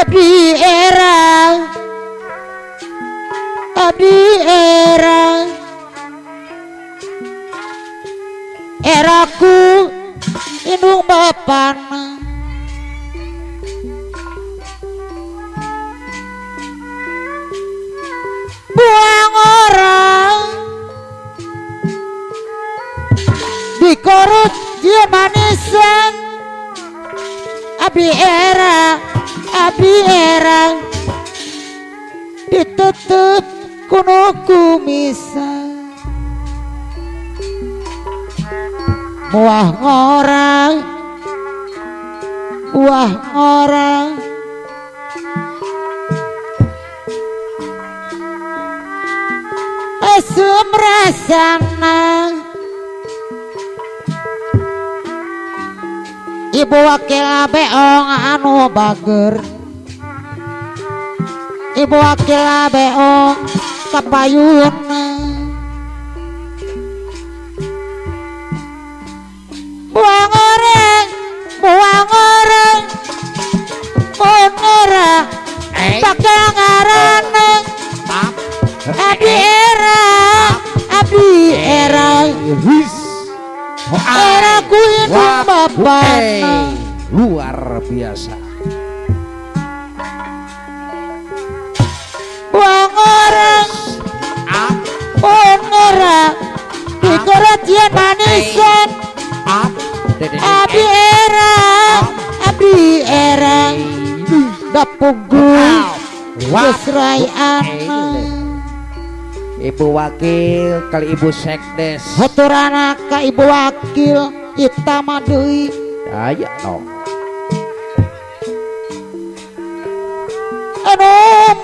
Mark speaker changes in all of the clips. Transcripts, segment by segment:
Speaker 1: Abdi era, abdi era, eraku indung bapana. Buang orang dikorut dia manisan. Abdi era, abdi era, ditutup kuno kumisan. Buah ngorang, buah ngorang, asem rasana. Ibu wakil beong anu bager, ibu wakil beong kapayun. Buang orang, buang orang, munera pakai ngarana. Abdi era, abdi era, era ku indung bapana.
Speaker 2: Luar biasa.
Speaker 1: Buang orang, munera dikorot manisan. Abdi era, abdi era, dapunggu gesrai ana.
Speaker 2: Ibu wakil kali ibu sekdes.
Speaker 1: Haturana ka ibu wakil itama deui.
Speaker 2: Aya no.
Speaker 1: Anu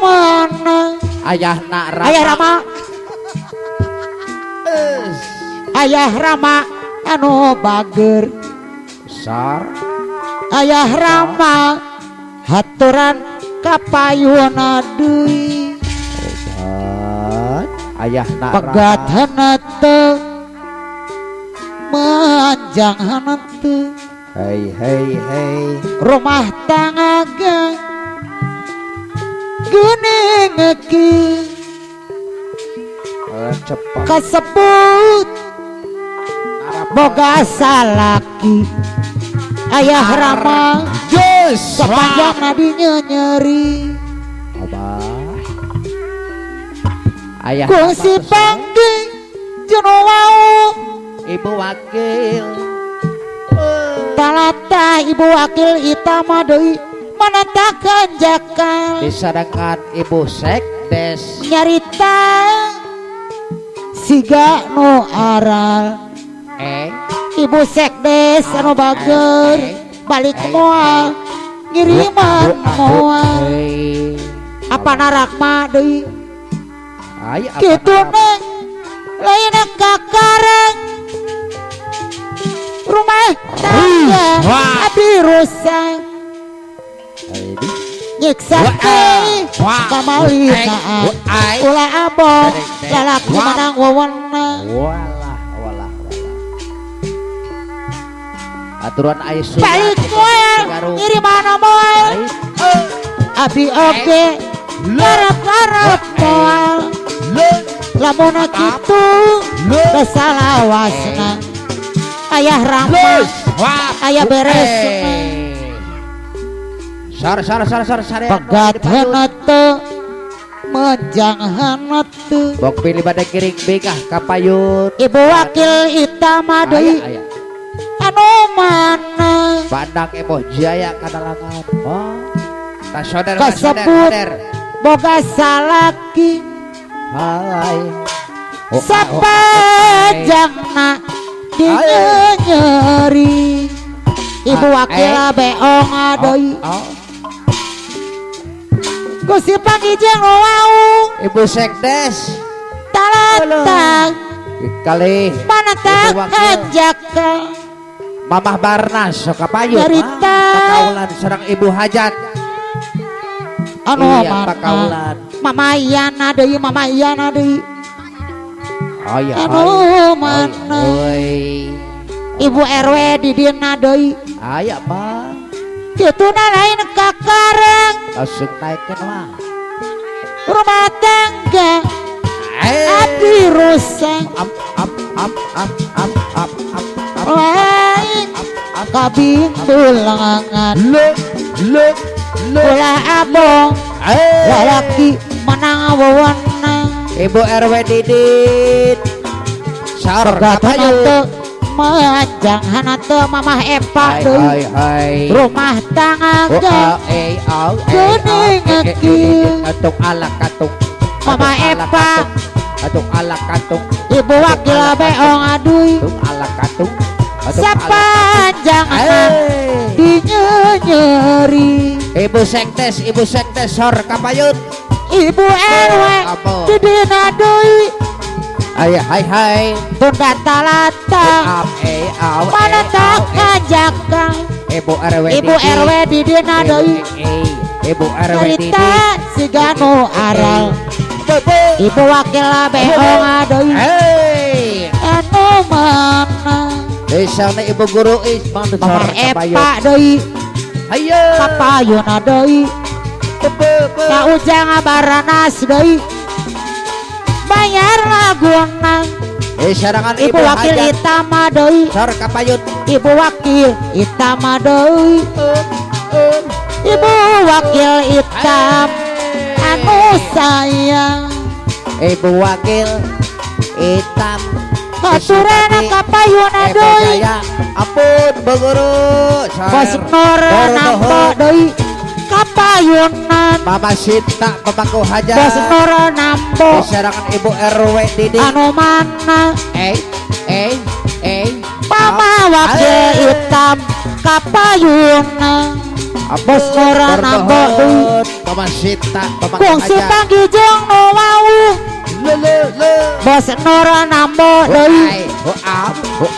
Speaker 1: mana?
Speaker 2: Ayahna Rama.
Speaker 1: Ayah Rama. Ayah Rama anu bager.
Speaker 2: Besar.
Speaker 1: Ayah Rama haturan kapayuna deui.
Speaker 2: Ayah nak
Speaker 1: pegat hanete manjang hanete.
Speaker 2: Hei hei hei.
Speaker 1: Rumah tangga geuning ki
Speaker 2: cepat
Speaker 1: kasebut boga salaki. Ayah Rama sepanjang nadinya nyeri.
Speaker 2: Ayah
Speaker 1: kungsi panggi jono wau.
Speaker 2: Ibu wakil
Speaker 1: talata ibu wakil itama deui manatakan jakal.
Speaker 2: Disadangkan ibu sekdes
Speaker 1: nyarita siga nu aral. Ibu sekdes anu bager balik moal ngiriman moal. Apa narakma deui kitu neng lain kakareng rumah tangga abdi rusak nyiksa teh kamalina ulah abong lalaki menang wewenang.
Speaker 2: Walah walah walah. Aturan Aisyah
Speaker 1: balik moal ngiriman moal. Abdi oge ngarep-ngarep moal. Lamun kitu besalawasna. Ayah Rama ayah beres.
Speaker 2: Sar sar sar sar sar.
Speaker 1: Pegat hanete menjang hanete.
Speaker 2: Bok pilih pada kiring bengah kapayun.
Speaker 1: Ibu wakil itama deui anu mana?
Speaker 2: Bandang Eboh Jaya kadalangan. Oh. Tasoder
Speaker 1: kasebut boga salaki.
Speaker 2: Hai.
Speaker 1: Sepanjangna dinyeri. Ibu wakil beong deui. Gusti pangijeng wau.
Speaker 2: Ibu sekdes
Speaker 1: talata
Speaker 2: kali
Speaker 1: manata hanjaka.
Speaker 2: Mamah Barnas sok kapayun.
Speaker 1: Nyarita
Speaker 2: pakaulan sareng ibu hajat.
Speaker 1: Anu mana? Mama Yana deui, Mama Yana deui. Anu mana? Ibu RW di dina deui.
Speaker 2: Aya mah.
Speaker 1: Kituna lain kakarang
Speaker 2: langsung naikkan mah
Speaker 1: rumah tangga abdi rusak
Speaker 2: am am am am am am am
Speaker 1: lain kabimbulangan
Speaker 2: le le le
Speaker 1: ulah abong lalaki menang wewenang
Speaker 2: Ibu RW Didit sar
Speaker 1: kapayu manjang hanate Mamah Epa deui rumah tangga geuning kieu
Speaker 2: atung ala katung
Speaker 1: Mama Epa
Speaker 2: atung ala katung
Speaker 1: Ibu wakil beong aduy
Speaker 2: atung ala katung
Speaker 1: sepanjang dinyenyeri
Speaker 2: Ibu sektes sor kapayun
Speaker 1: Ibu RW didina deui
Speaker 2: ay hai hai
Speaker 1: tunda talata mana tak kanjakang
Speaker 2: Ibu RW
Speaker 1: Ibu RW didina deui
Speaker 2: Ibu RW
Speaker 1: cerita siganu aral Ibu wakil beong aduy anu mana
Speaker 2: desana ibu guru is
Speaker 1: Mama Epa deui
Speaker 2: hayo
Speaker 1: kapayuna deui ka Ujang Baranas deui bayar laguna
Speaker 2: sarangan
Speaker 1: Ibu wakil Itama deui
Speaker 2: sor kapayun
Speaker 1: Ibu wakil Itama deui Ibu wakil Itam anu sayang
Speaker 2: Ibu wakil Itam
Speaker 1: aturan kapayuna deui
Speaker 2: ampun Bu Guru
Speaker 1: Bos Nur nampo deui kapayunan
Speaker 2: Mama Sinta pemangku hajat
Speaker 1: Bos Nur nampo
Speaker 2: disarangan Ibu RW Didi
Speaker 1: anu mana Mama wakil Itam kapayunan Bos Nur nampo deui
Speaker 2: Mama Sinta pemangku
Speaker 1: kungsi
Speaker 2: hajat
Speaker 1: panggih jeung nu wau Bos Nur nampo deui anu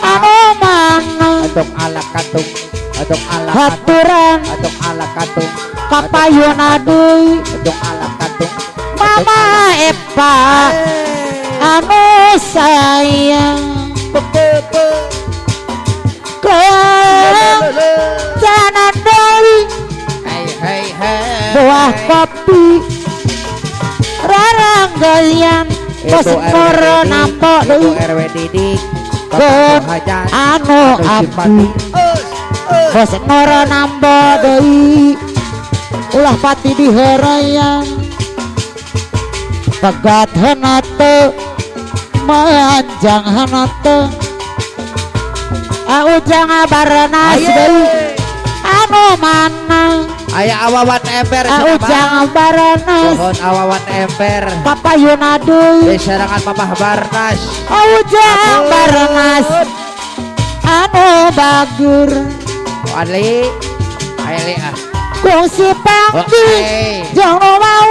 Speaker 1: mana
Speaker 2: atung ala katung atung ala
Speaker 1: haturan
Speaker 2: atung ala katung
Speaker 1: kapayuna deui
Speaker 2: atung ala katung
Speaker 1: Mama Epa anu sayang janan deui buah kopi raranggayan Bos Nur nampo deui
Speaker 2: Ibu RW Didik
Speaker 1: anu abdi Bos Nur nampo deui ulah pati diherayan pegat hanate manjang hanate Ujang Baranas deui anu mana
Speaker 2: aya awawan ember
Speaker 1: Ujang Baranas
Speaker 2: mohon awawan ember
Speaker 1: kapayuna deui
Speaker 2: disarangan Mamah Barnas
Speaker 1: Ujang Baranas anu bagur
Speaker 2: Ali ali ah
Speaker 1: kungsi panggih jeung nu wau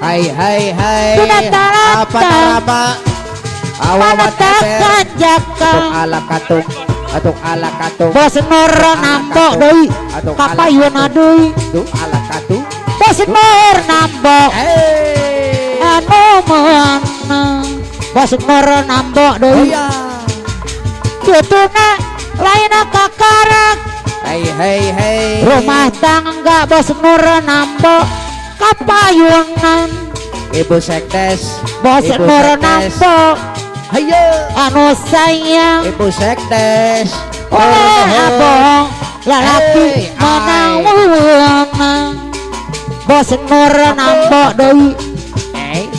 Speaker 2: hai hai hai
Speaker 1: dina
Speaker 2: apa apa awawan ember
Speaker 1: kanjakang
Speaker 2: ala katung atung ala katung
Speaker 1: Bos Nur nampo deui kapayuna deui
Speaker 2: ala katung
Speaker 1: Bos Nur nampo anu mana Bos Nur nampo deui kituna lain kakarak
Speaker 2: hei hei hei
Speaker 1: rumah tangga Bos Nur nampo kapayunan
Speaker 2: Ibu Sekdes
Speaker 1: Bos Nur nampo
Speaker 2: hayo
Speaker 1: anu sayang
Speaker 2: Ibu Sekdes
Speaker 1: oleh abong lalaki menang wewenang Bos Nur nampo deui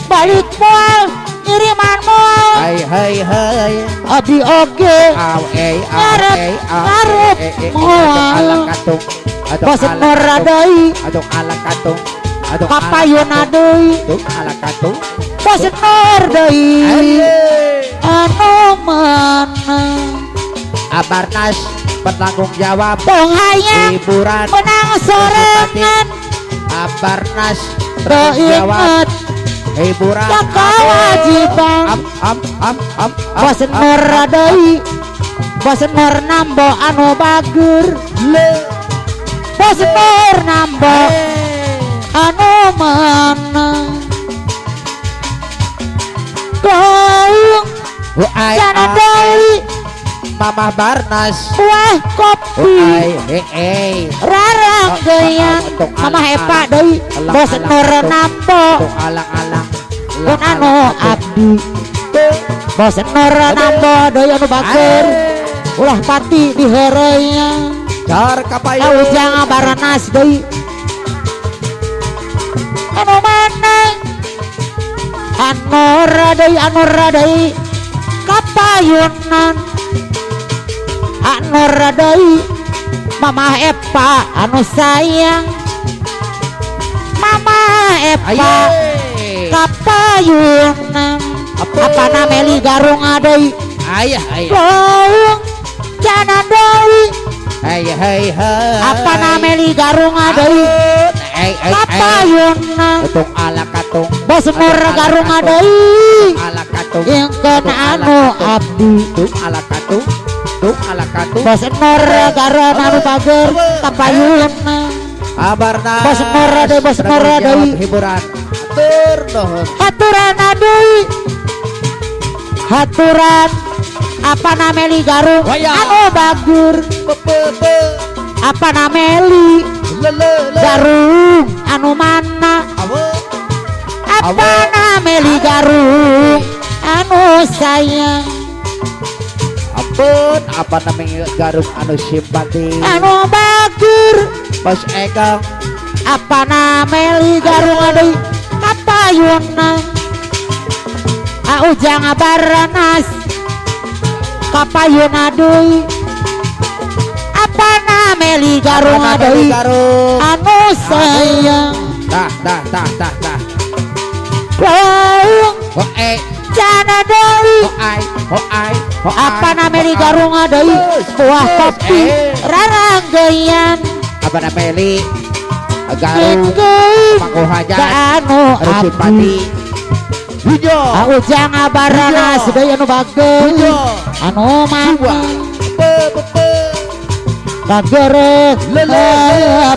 Speaker 1: balik moal ngiriman moal
Speaker 2: hai hai hai
Speaker 1: abdi oge ngarep ngarep moal Bos Nur deui
Speaker 2: atung ala katung
Speaker 1: kapayuna deui
Speaker 2: ala katung
Speaker 1: Bos Nur deui anu mana
Speaker 2: Abarnas bertanggung jawab
Speaker 1: tong hayang
Speaker 2: hiburan
Speaker 1: menang sorangan
Speaker 2: Abarnas bertanggung jawab hiburan
Speaker 1: kewajiban Bos Nur deui Bos Nur nambo anu bager Bos Nur nambo anu mana Kau jalan deui
Speaker 2: Mamah Barnas.
Speaker 1: Buah kopi raranggeyan Mamah Epa deui Bos Nur Nambo
Speaker 2: alang-alang
Speaker 1: pun anu abdi Bos Nur Nambo deui anu bager ulah pati diheureuyan
Speaker 2: car kapayun
Speaker 1: Ujang Barnas deui anu mana anu deui kapayunan anu deui Mamah Epa anu sayang Mamah Epa kapayunan apa nameli garung deui
Speaker 2: ayah ayah
Speaker 1: laung jana deui
Speaker 2: hey hey hey
Speaker 1: apa nameli garung deui kapayunan
Speaker 2: tung ala katung
Speaker 1: Bos Nur garung deui
Speaker 2: ala katung
Speaker 1: ingkeun anu abdi
Speaker 2: tung ala katung tung ala katung
Speaker 1: Bos Nur garung anu bager kapayunan
Speaker 2: Abarnas
Speaker 1: Bos Nur deui Bos Nur deui
Speaker 2: hiburan hatur nuhun
Speaker 1: haturan deui haturan apa nameli garung anu bagur apa nameli garung anu mana apa nameli garung anu sayang
Speaker 2: ampun apa nameli garung anu simpati
Speaker 1: anu bagur
Speaker 2: Bos Ekong
Speaker 1: apa nameli garung anu kapayunan Ujang Barnas kapayun deui apa nameli garung deui anu sayang
Speaker 2: tah tah tah tah tah
Speaker 1: laung
Speaker 2: ho eh
Speaker 1: jana deui
Speaker 2: ho ai ho ai ho
Speaker 1: apa nameli garung deui buah kopi raranggeyan
Speaker 2: apa nameli garung pangku hajat
Speaker 1: anu
Speaker 2: simpati
Speaker 1: Ujang Barnas deui anu bager anu mana bager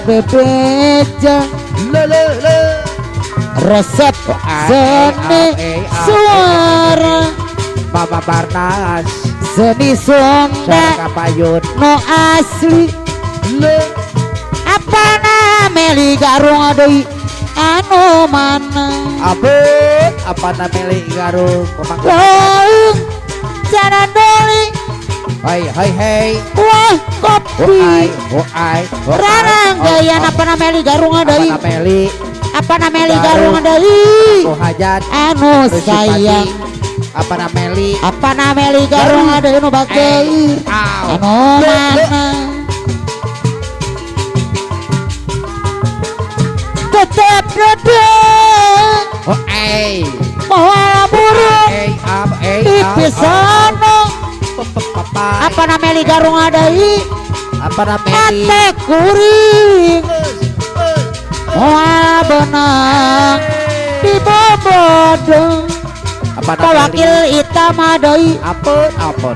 Speaker 1: bebeja resep seni suara
Speaker 2: Mama Barnas
Speaker 1: seni Sunda
Speaker 2: kapayun
Speaker 1: no asli apa nameli garung deui anu mana
Speaker 2: apun apa nameli garung pemangku
Speaker 1: laung jana deui
Speaker 2: hai hai hai
Speaker 1: wah kopi
Speaker 2: ho ai ho
Speaker 1: raranggeyan apa nameli garung deui apa nameli garung deui
Speaker 2: hajat
Speaker 1: anu sayang
Speaker 2: apa nameli
Speaker 1: garung deui nu bager anu mana tetep dedeng
Speaker 2: oh eh
Speaker 1: moal burung dipisono apa nameli garung deui
Speaker 2: apa nameli
Speaker 1: ate kuring moal benang dibobodong
Speaker 2: apa
Speaker 1: wakil hitam deui
Speaker 2: ampun ampun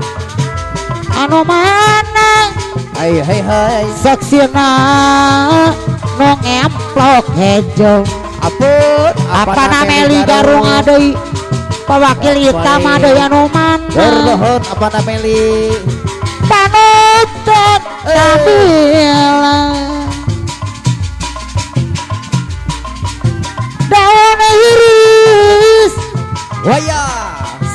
Speaker 1: anu mana
Speaker 2: hai hai hai
Speaker 1: saksina nu ngemplok hejo
Speaker 2: ampun
Speaker 1: apa nameli garung deui pewakil hitam deui anu mana
Speaker 2: nuhun apa nameli
Speaker 1: panutan kabila daun iris
Speaker 2: waya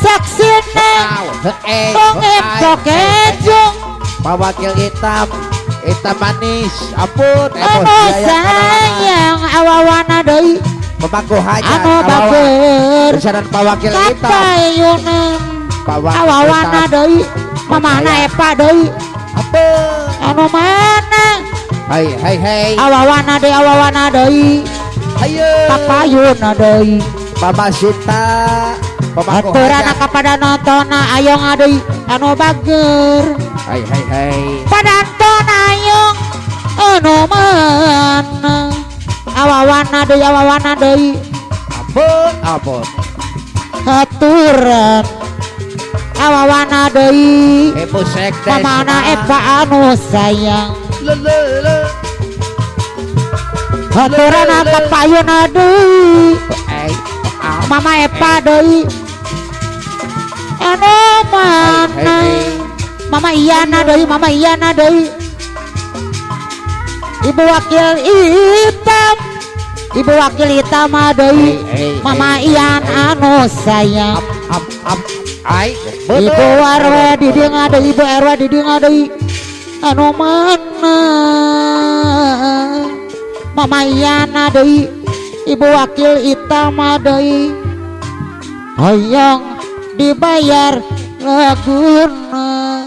Speaker 1: saksina nu ngemplok hejo
Speaker 2: pewakil hitam hitam manis ampun
Speaker 1: anu sayang awawana deui
Speaker 2: pemangku hajat
Speaker 1: anu bager
Speaker 2: besaran pawakil hitam
Speaker 1: kapayunan awawana deui mamana Epa deui
Speaker 2: ampun
Speaker 1: anu mana
Speaker 2: hai hai hai
Speaker 1: awawana deui awawana deui
Speaker 2: hayu
Speaker 1: kapayuna deui
Speaker 2: Mama Sita pemangku
Speaker 1: haturana kapada nontonna ayong deui anu bager
Speaker 2: hai hai hai
Speaker 1: padanton ayong anu mana awawana deui awawana deui
Speaker 2: ampun ampun
Speaker 1: haturan awawana deui
Speaker 2: Ibu Sekdes
Speaker 1: mamana Epa anu sayang haturan kapayuna deui Mama Epa deui anu mana Mama Iyana deui, Mama Iyana deui. Ibu Wakil Hitam, Ibu Wakil Hitam deui.
Speaker 2: Hey, hey,
Speaker 1: Mama
Speaker 2: hey,
Speaker 1: Ian
Speaker 2: hey.
Speaker 1: anu sayang.
Speaker 2: Ap ap ap. Ai.
Speaker 1: Ibu RW di dieu deui, Ibu RW di dieu deui. Anu mana? Mama Iyana deui, Ibu Wakil Hitam deui. Hoyong dibayar laguna.